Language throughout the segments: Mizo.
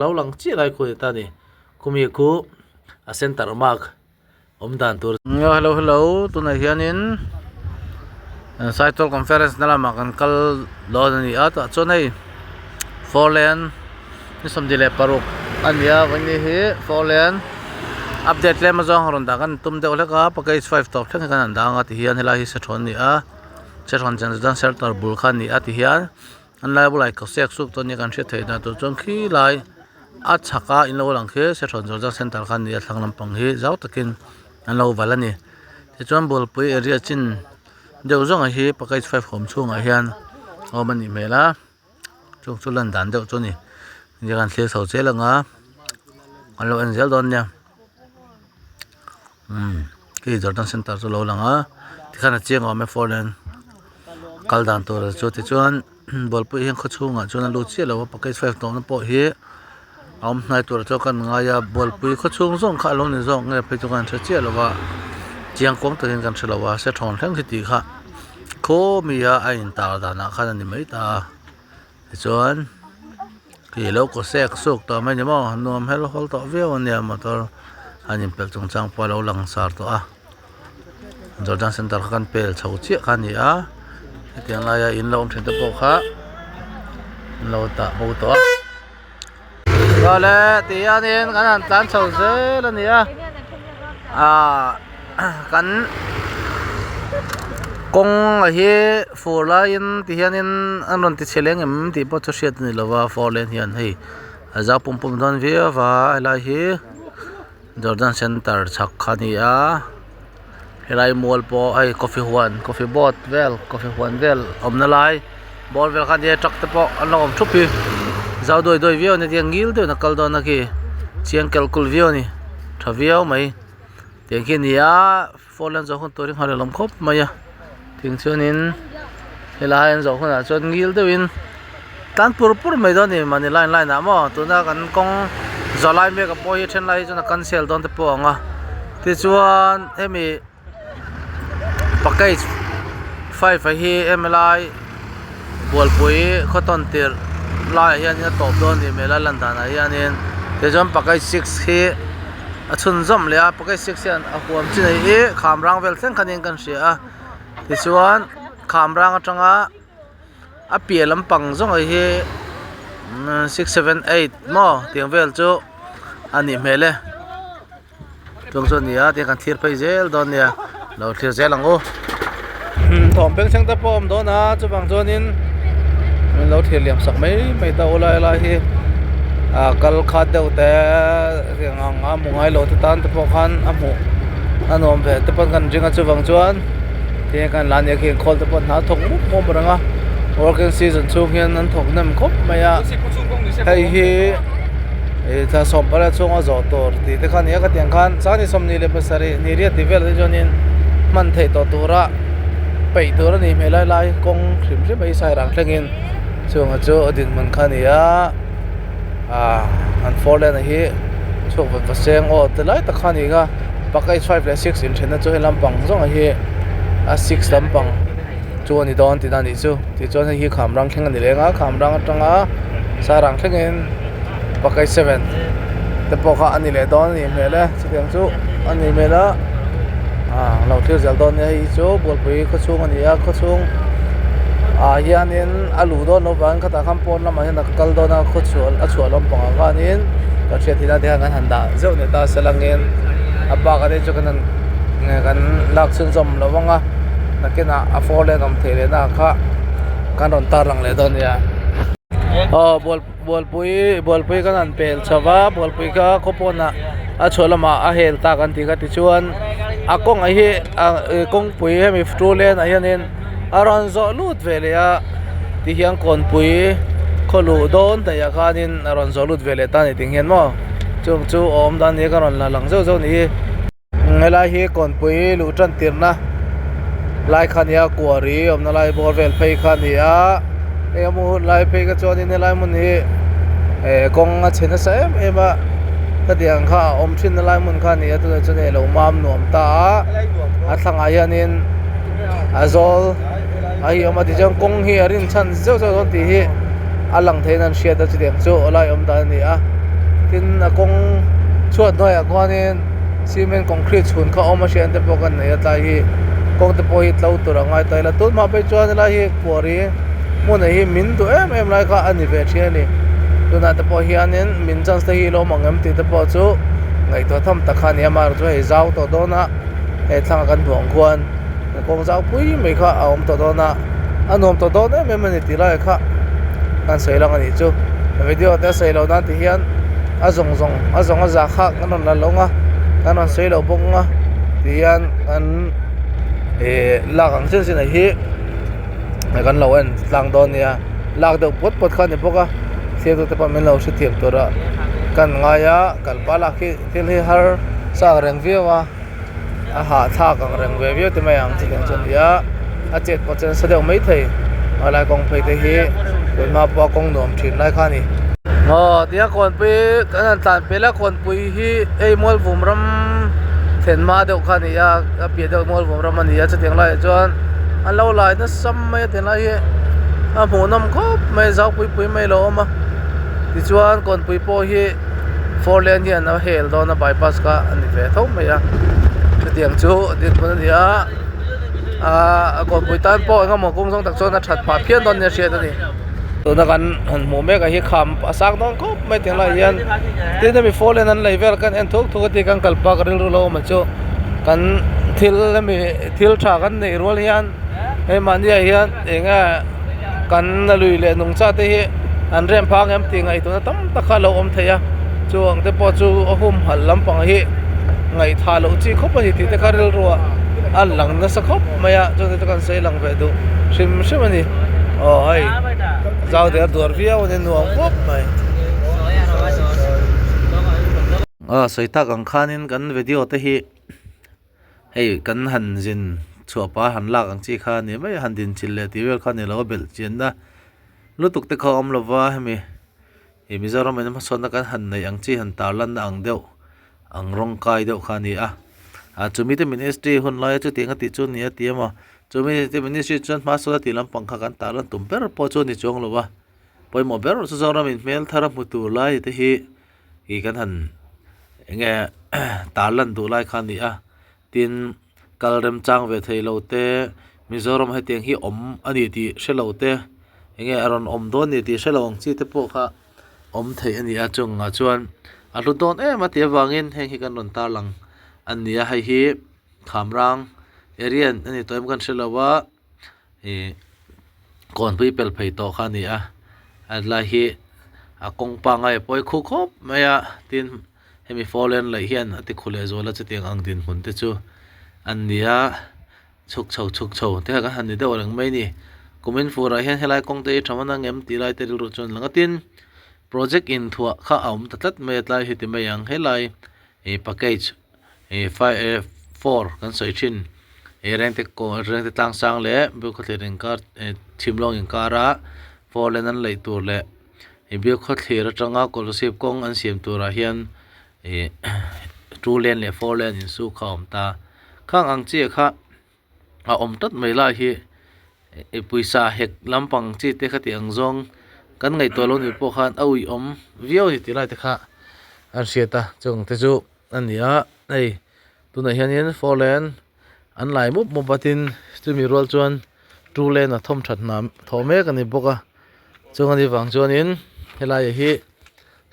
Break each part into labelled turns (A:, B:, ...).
A: Lo lang chiah lai khu a ni ta a ni khumi khu a center mark awm dan tur. Hello hello tunah hianin saitual conference na lamah kan kal dawn a ni a tah chuan hei four lane ni sawmhnih leh paruk a ni a vawiin hi four lane update tlem azawng a rawn dah kan tum deuh hlek a package five tawp thleng hi kan han dang a tihian helai hi sethrawn a ni a sethrawn chan shelter bul kha a ni a tihian. An lai bulah kaw sek suk chuan nia kan hriat theih dan tur chuan khi lai a chhak a in lo lang khi sethrawn zawr zar center kha a ni a thlang lampang hi zau takin an lo valh a ni tichuan bualpui area chin deuh zawng ah hi package five awm chhungah hian a awm a nih hmel a chung chu lan dan deuh chu a ni nia kan thlir chho zel ang a an lo en zel dawn nia umm khi jordan center chu a lo lang a tikhan a chiang awm e four lane kal dan tur chu tichuan bualpui hian khaw chhungah chuan a lut chiah lo a package five tawhna pawh hi a awm hnai tur chuan kan ngai a bualpui khaw chhung zawng kha a lo ni zawk nge phei chu kan hre chiah lo a chiang kuang takin kan hre lo a se thawn thleng khi tih kha khaw mi a a intar danah khan a ni mai ta a. Tichuan khi lo kaw sek suk tawh mai ni maw nuam hel hawl tawh viau ania motor an inpelh chung chang pawh a lo lang sar tawh a Jordan center kha kan pel chho chiah kha a ni a hetiang laia in lo awm thin te pawh kha an lo dah bo tawh a awle ti hianin kan han tlan chho zel a ni a ahh kan kawng a hi fur laiin ti hianin an rawn ti chhe leng em tih pawh chu hriat a ni lova four lane hian hei a zau pum pum dawn viau a helai hi Jordan center chhak kha a ni a helai mual pawh hei coffee huan coffee board vel coffee huan vel awmna lai bawr vel kha nia truck te pawh an lo awm thup hi zau duai duai viau a ni tiang ngil deuhin a kal dawn a khi chiang kelh kulh viau a ni tha viau mai tiang khi a ni a four lane zawh hun tur hi nghal a lawm khawp mai a tiang chuanin helai an zawh hunah chuan ngil deuhin tan pur pur mai dawn a ni mahni line line ah maw tuna kan kawng zawh lai mek ah pawh hi then lai hi chuan a cancel dawn te pawh a ang a tichuan hemi package five a hi hemi lai bualpui khaw tawn tirh laiah hianin a tawp dawn a nih hmel a lan danah hianin tichuan package six hi a chhunzawm leh a package six hian a huam chin a hi khamrang vel thleng khanin kan hria a tichuan khamrang atanga. A piah lampang zawng ah hi six seven eight maw tiang vel chu a nih hmel e chung chu a ni a tiang kan thlir phei zel dawn a nia lo thlir zel ang u thawm beng thleng te pawh a awm dawn a chuvang chuanin min lo thlir liam sak mai mai ta u lai lai hi ah kal khat deuh te tiang ang a hmu ngai lo te tan te pawh khan a hmuh a nuam ve te pawn kan ring a chuvang chuan. Tinge kan la nia khi khawl te pawh hna thawk mup mup reng a working season chhung hian an thawk hnem khawp mai a hei hi ih thla sawm pariat chhunga zawh tur tih te kha a ni a ka tiang khan chuan ni sawmhnih leh pasarih ni riat tih velah te chuanin hman theih tawh tura peih tur a nih hmel a helai kawng hrim hrim a hi sairang thlengin chungah chu a dinhmun kha a ni a ah an four lane a hi chhuak vat vat se ang aw ti lai tak kha a ni a. Package five leh six inthenna chu he lampang zawng hi a six lampang chu a ni dawn tihna a nih chu tichuan hei hi khamrang thleng a ni leng a khamrang atanga sarang thlengin package seven te pawh kha a ni leh dawn a nih hmel e chutiang chu a nih hmel a ah lo thlir zel dawn nia hei hi chu bualpui khaw chhung a ni a khaw chhung ah hianin a luh dawn loh vangin khatah khan pawn lamah hian a kal dawn a khaw chhuah a chhuah lampangah khanin kan hriat theih nan te hian kan han dah zeuh leh ta se langin a bak ah te chu kan han kan lak chhunzawm lo vang a nakinah a four lane awm theih leh na kha kan rawn tar lang leh dawn a nia aw bual bualpui bualpui kan han pel chho va bualpui kha khaw pawnah a chhuah lamah a hel tak an tih kha tichuan a kawngah hi kawngpui hemi two lane ah hianin a rawn zawh lut ve leh a tihian kawnpui khaw luh dawn daih ah khanin a rawn zawh lut ve leh ta a ni tih hian maw chung chu a awm dan ni a ka rawn la lang zeuh zeuh a ni hi helai hi kawnpui luh tan tirhna lai kha a ni a kuari awmna lai bawr vel phei kha a ni a hei a hmuh hun lai phei kha chuanin helai hmun hi eh kawng a chhe nasa em em a khatiang kha a awm thin na lai hmun kha a ni a tunah chuan hei a lo mam nuam ta a a thlangah hianin. A zawl a hi awm a tichuan kawng hi a rin chhan zeuh zeuh dawn tih hi a lang theiin an hriat a chutiang chu a lai awm dan a ni a. Tin a kawng chhuat hnuaiah khuanin cement concrete chhun kha a awm a hriat te pawh kan nei a tlai hi kawng te pawh hi tlo tur a ngai ta ila tun hma phei chuan helai hi quarry hmun ah hi min duh em em lai kha a ni ve thin a ni tunah te pawh hianin min chance te hi ilo awm ang em tih te pawh chu ngaihtuah tham tak kha a ni a amaherawhchu hei zau tawh dawn a hei thlang a kan hmuh ang khuan kawng zau pui mai kha a awm tawh dawn a a nuam tawh dawn em em a ni tih lai kha kan sawi lang a nih chu video te a sawi loh nan ti hian a zawng zawng a zawng a zah kha kan rawn la lawng a kan rawn sawi loh bawk ang a ti hian an ih lak ang chin chin ah hi kan lo en tlang dawn nia lak deuh pawt pawt kha a ni bawk a thlir tu te pawh min lo hrethiam tur a kan ngai a kalpa lak hi thil hi har chak reng viau a. a hahthlak ang reng ve viau te mai ang chutiang chu a ni a a chet pawh chu a nasa deuh maithei a lai kawng phei te hi tunhma pawh a kawng nuam thin lai kha a ni. Aw tia kawnpui kan han tlan pel a kawnpui hi hei mualvum ram thlen hma deuh kha a ni a a piah deuh mualvum ram a ni a chutiang laiah chuan an lo lai nasa mai a tinlai hi a hmuhnawm khawp mai zau pui pui mai a lo awm a tichuan kawnpui pawh hi. Four lane hian a hel dawn a bypass kha a ni ve tho mai a chutiang chu dinhmun a ni a ahh a kawrpui tan pawh eng emaw kawng zawng tak chuan a that phah phian dawn nia hriat a ni tuna kan han hmuh mek ah hi kham a sang dawn khawp mai tiang laiah hian tin hemi four lane an lei vel kan en thuk thuk a ti kan kal pak rilru lo awm ang chu kan thil hemi thil tha kan neih rual hian hei mahni ah hian eng nge kan lui leh nungcha te hi an rem phang em tih ngaihtuahna tam tak kha a lo awm thei a chu ang te pawh chu a humhalh lampang hi ngaihthah loh chi khawp a ni tih te kha rilru ah a lang nasa khawp mai a chuan te kan sawi lang ve duh hrim hrim a ni aw hei zau der duar viau a ni nuam khawp mai. Aw sawi tak ang khanin kan video te hi. Hei kan han zin chhuah pah han lak ang chi kha a ni mai a han din chilh leh tih vel kha a ni lo a belh chianna lutuk te kha a awm lo va hemi ih Mizoram in hmasawnna kan han neih ang chi han tarlanna ang deuh ang rawng kai deuh kha a ni a ah chumi te ministry hun laia chutiang a tih chu a ni a ti emaw chumi te ministry chuan hmasawn a tih lampang kha kan tarlan tum ber pawh chu a ni chuang lo va pawimawh ber chu Zoram in hmel thar a hmu tur lai te hi. Ih kan han eng nge tar lan duh lai kha a ni a tin kal remchang ve thei lo te Mizoram hetiang hi awm a ni tih hre lo te eng nge a rawn awm dawn a ni tih hre lo ang chi te pawh kha awm theih a ni a chungah chuan a hlu dawn em a tih avangin heng hi kan rawn tarlang a ni a hei hi Khamrang area a ni tawh em kan hre lo a ih kawnpui pel phei tawh kha a ni a a lai hi a kawng pangai a pawi khu khawp mai a tin hemi four lane laih hian a ti khu leh zual a chutiang ang dinhmun te chu an ni a chhuk chho chhuk chho te kha kan han ni deuh reng mai a ni kumin fur ah hian helai kawng te hi tha man ang em tih lai te rilru chuan a lang a tin project inthuah kha a awm ta tlat mai a tlai hi ti mai ang helai ih package ih five four kan sawi thin ih rengte kaw rengte tlang sang leh biakhawthlir inkar ih chhimlawng inkara four lane an laih tur leh ih biakhawthlir atanga kawlhsip kawng an siam turah hian ih two lane leh four lane insuk kha a awm ta khang ang chiah kha. a awm tlat mai lai hi ih pawisa hek lampang chi te kha tih ang zawng kan ngaihtuah lo nih pawh khan a ui awm viau a ni tih lai te kha an hriat a chung te chu a ni a hei tunah hianin four lane an lai mup mup a tin chumi rual chuan two lane a thawm that hna thawh mek a ni bawk a chung anih vang chuanin helai hi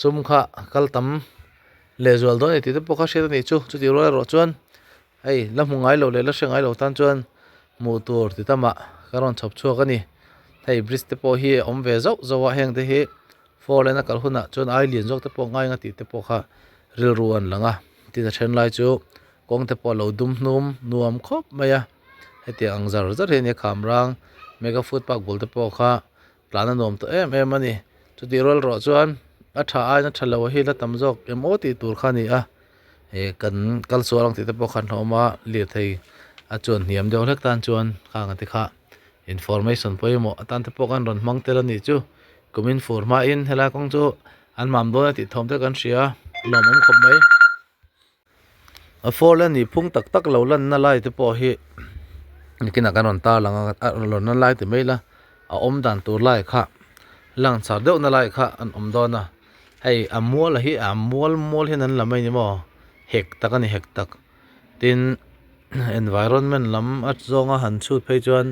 A: sum kha kal tam lehzual dawn a ni tih te pawh kha hriat a nih chu chutih rual erawh chuan. Hei la hmu ngai lo leh la hre ngai lo tan chuan hmuh tur ti tamah ka rawn chhawp chhuak a ni. Hei bridge te pawh hi a awm ve zauh zauh a heng te hi four lane a kal hunah chuan ai lian zawk te pawh ngai nga tih te pawh kha rilru an lang a. Tin a then lai chu kawng te pawh a lo dum hnum nuam khawp mai a hetiang ang zar zar hi a nia Khamrang mega food park bul te pawh kha tlan a nuam tawh em em a ni. Chutih rual erawh chuan a tha aiin a tha lo hi la tam zawk em aw tih tur kha a ni a. Ih kan kal sual ang tih te pawh khan a awm a lirthei a chuan hniam deuh hlek tan chuan khang ang te kha information pawimawh atan te pawh khan rawn hmang tel a nih chu kumin fur hmain helai kawng chu an mam dawn a tih thawm te kan hria lawmawm khawp mai a four lane nih phung tak tak lo lanna lai te pawh hi nikinah kan rawn tar lang a a rawn lan lai ti mai ila a awm dan tur lai kha lang char deuh na lai kha an awm dawn a. Hei a mual hi a mual mual hian an la mai a ni maw hek tak a ni hek tak tin environment lam a zawnga han chhut phei chuan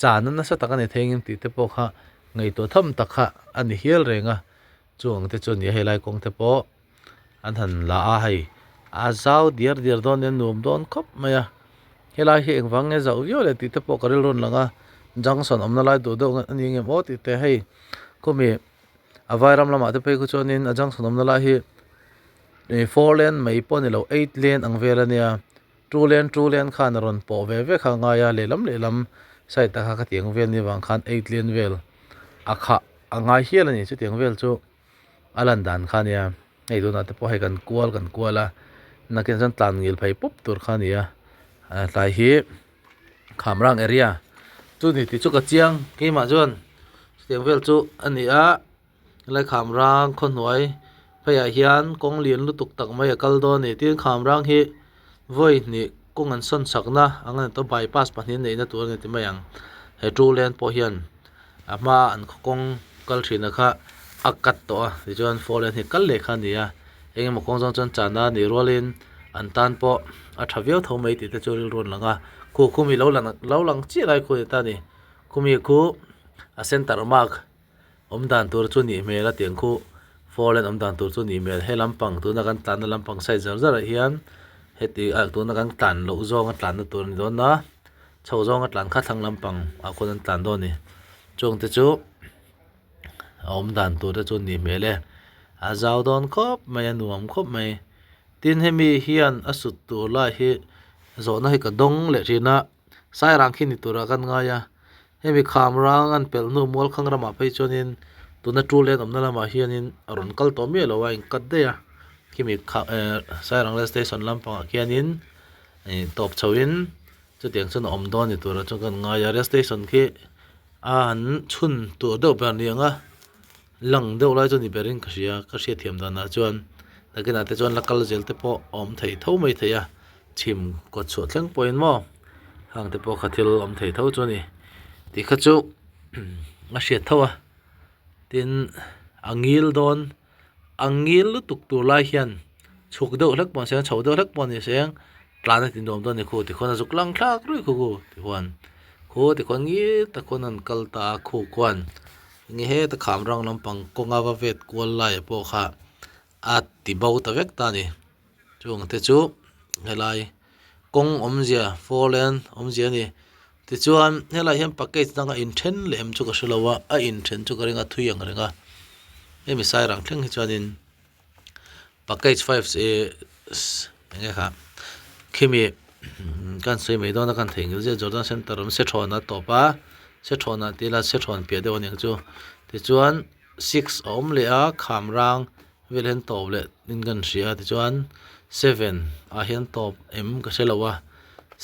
A: chana nasa tak a ni thei ang tih te pawh kha ngaihtuah tham tak kha a ni hial reng a chung te chu a ni a helai kawng te pawh an han la a hei a zau diar diar dawn nia nuam dawn khawp mai a helai hi engvang nge zauh viau le tih te pawh ka rilru a lang a junction awmna lai duh deuh a ni ang em aw tih te hei khawmi a vai ram lamah te phei khu chuanin a junction awmna lai hi ih four lane mai pawh a ni lo eight lane ang vel a nia two lane two lane khan a rawn pawh ve vek a ngai a lehlam lehlam side ah kha khatiang vel ni vang khan eight lane vel a khah a ngai hial a ni chutiang vel chu a lan dan kha a nia hei tunah te pawh hei kan kual kan kual a nakin chuan tlan ngil phei pawp tur kha a ni a tlai hi Khamrang area chu ni tih chu ka chiang keimah chuan chutiang vel chu a ni a helai Khamrang khawhnuai pheiah hian kawng lian lutuk tak mai a kal dawn a ni tin Khamrang hi vawi hnih kawng an sawn chakna ang a ni tawh bypass pahnih an neihna tur a ni ti mai ang he two lane pawh hian a hma an khaw kawng kal thin a kha a cut tawh a tichuan four lane hi kal leh kha a ni a eng emaw kawng zawng chuan chana a nih rualin an tan pawh a tha viau tho mai tih te chu rilru an lang a khu khumi lo lang lo lang chiah lai khu a ni ta a ni khumi khu a center mark awm dan tur chu nih hmel a tiang khu four lane awm dan tur chu nih hmel he lampang tuna kan tlanna lampang side zar zarah hian heti ah tuna kan tlan loh zawnga tlanna tur a ni dawn a. Chho zawnga tlan kha thlang lampang ah khawn an tlan dawn a ni chung te chu a awm dan tur te chu a nih hmel e a zau dawn khawp mai a nuam khawp mai tin hemi hian a sut tur lai hi zawhna hi ka dawng leh thin a sairang khi ni turah kan ngai a hemi kham rang an pelh hnu mualkhang ramah phei chuanin tuna two lane awmna lamah hianin a rawn kal tawh miah lo a in cut daih a khimi kha ehh sairang rail station lampangah khianin ih tawp chhoin chutiang chuan a awm dawn ni turah chuan kan ngai a rail station khi a han chhun tur deuh ber ni ang a lang deuh lai chu ni berin ka hria ka hriatthiam danah chuan nakinah te chuan la kal zel te pawh a awm thei tho mai thei a chhim kawt chhuah thleng pawhin maw hang te pawh kha thil awm thei tho chu a ni tih kha chu a hriat tho a tin a ngil dawn. A ngil lutuk tur lai hian chhuk deuh hlek pawh ni se chho deuh hlek pawh ni se tlan a ti nuam dawn a ni khu tikhuan a zuk lang thlak ruih khu khu tikhuan khu tikhuan ngil tak khuan an kal ta a khu khuan enge heta kham rang lampang kawnga va vet kual lai ah pawh kha a ti bo ta vek ta a ni chung te chu helai kawng awmzia four lane awmzia a ni tichuan helaiah hian package danga inthen leh em chu ka hrelo a a inthen chu ka ring a thui ang reng a hemi sairang thleng hi chuanin package five ih eng nge kha khimi kan sawi mai dawn a kan theihnghilh zet Jordan center awm Sethawn a tawp a Sethawn ah tila Sethawn piah deuh a niang chu tichuan six a awm leh a Khamrang vel hian tawp leh in kan hria tichuan seven ah hian tawp em ka hre lo a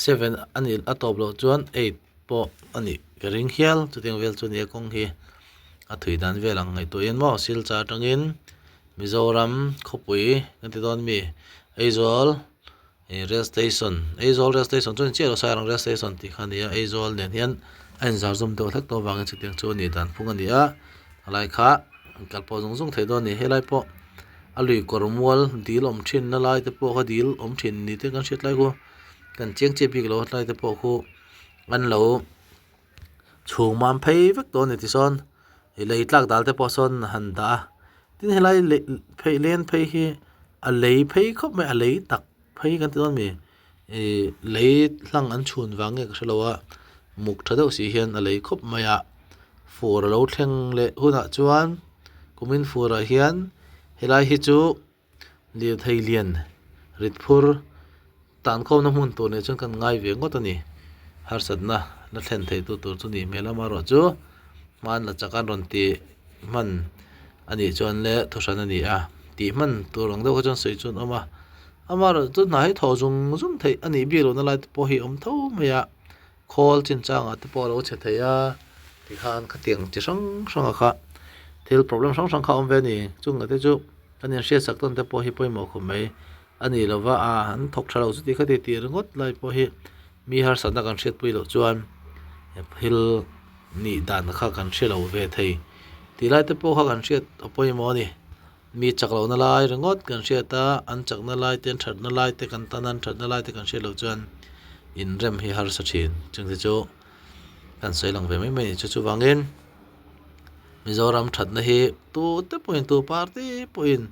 A: seven a nih a tawp loh chuan eight pawh a nih ka ring hial chutiang vel chu a ni a kawng hi a thui dan vel ang ngaihtuah hian maw silchar atangin Mizoram khawpui kan ti dawn ami Aizawl ih rail station Aizawl rail station chu a ni chiah lo Sairang rail station tih kha a ni a Aizawl nen hian a inzar zawm deuh hlek tawh avangin chutiang chu a nih dan phung a ni a helai kha kal pawh zung zung thei dawn a ni helai pawh a lui kawr mual dil awm thin na lai te pawh kha dil awm thin ni te kan hriat lai khu kan chiang chiah bik lo helai te pawh khu an lo chhung mam phei vek tawh a ni tisawn ih lei tlak dal te pawh sawn a han dah a tin helai leh phei len phei hi a lei phei khawp mai a lei tak phei kan ti dawn a mi ih lei hlang an chhun vang nge ka hrelo a muk tha deuh si hian a lei khawp mai a fur alo thleng leh hunah chuan kumin fur ah hian helai hi chu lirthei lian rit phur tan khawmna hmun tur nen chuan kan ngai ve ngawt a ni harsatna la thlen thei tu tur chu nih hmel amaherawh chu hman la chak an rawn ti hman a nih chuan le thuhran a ni a tih hman tur ang deuh kha chuan sawi chu an awm a amaherawh chu hna hi thaw zung zung theih a nih bik lohna lai te pawh hi a awm tho mai a khawl chinchangah te pawh a lo chhe thei a tikhan khatiang chi hrang hrang a kha thil problem hrang hrang kha a awm ve a ni chungah te chu kan inhriat sak tawn te pawh hi pawimawh khawp mai a ni lova a an thawk tha lo chuti khati tih ringawt lai pawh hi mi harsatna kan hriatpui loh chuan thil nih dan kha kan hre lo ve thei tih lai te pawh kha kan hriat a pawimawh a ni. Mi chak lohna lai ringawt kan hriat a, an chakna lai te an thatna lai te kan tan a an thatna lai te kan hriat loh chuan inrem hi harsa thin. Chungte chu kan sawi lang ve mai mai a ni. Chu chuvangin Mizoram thatna hi tute pawhin tu party pawhin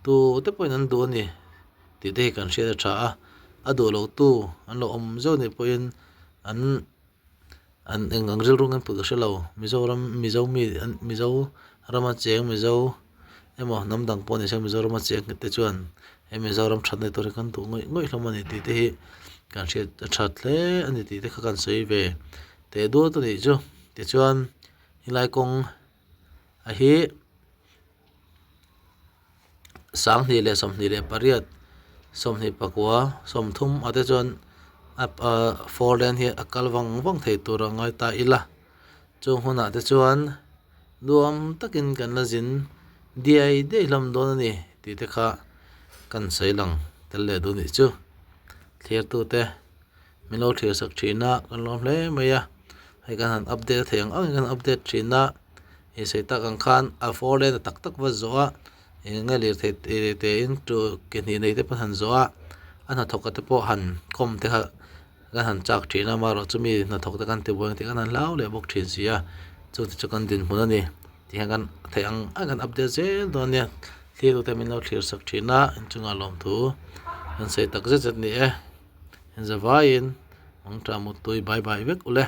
A: tute pawhin an duh a ni tih te hi kan hriat a tha a, a duh lo tu an lo awm zeuh anih pawhin an. An eng ang rilru nge put ka hre lo Mizoram Mizo mi an Mizo rama cheng Mizo emaw hnam dang pawh ni se Mizorama cheng te chuan he Mizoram that na tur hi kan duh ngawih ngawih hlawm a ni tih te hi kan hriat a that hle a ni tih te kha kan sawi ve teh duat a nih chu tichuan helai kawng a hi. 2028 29 30 ah te chuan ahh four lane hi a kal vang vang thei tur a ngai ta ila chung hunah te chuan nuam takin kan la zin diai diai hlawm dawn a ni tih te kha kan sawi lang tel leh duh a nih chu thlir tute min lo thlir sak thin a kan lawm hle mai a hei kan han update thei ang ang in kan update thin a. Insawi tak ang khan a four lane a tak tak va zawh a eng nge lirthei te in tu ke hnih nei te pawh an han zawh a a hnathawk a te pawh han kawm te kha kan han chak thin a amaherawh chu mi hnathawk te khan tibuai ang tih khan an hlau leh bawk thin si a chu te chu kan dinhmun a ni tihian kan theih ang ang kan update zel dawn a nia thlir te min lo thlir sak thin a inchungah lawmthu kan sawi tak zet zet a ni e in zavaiin mangtha muttui bye bye vek ule.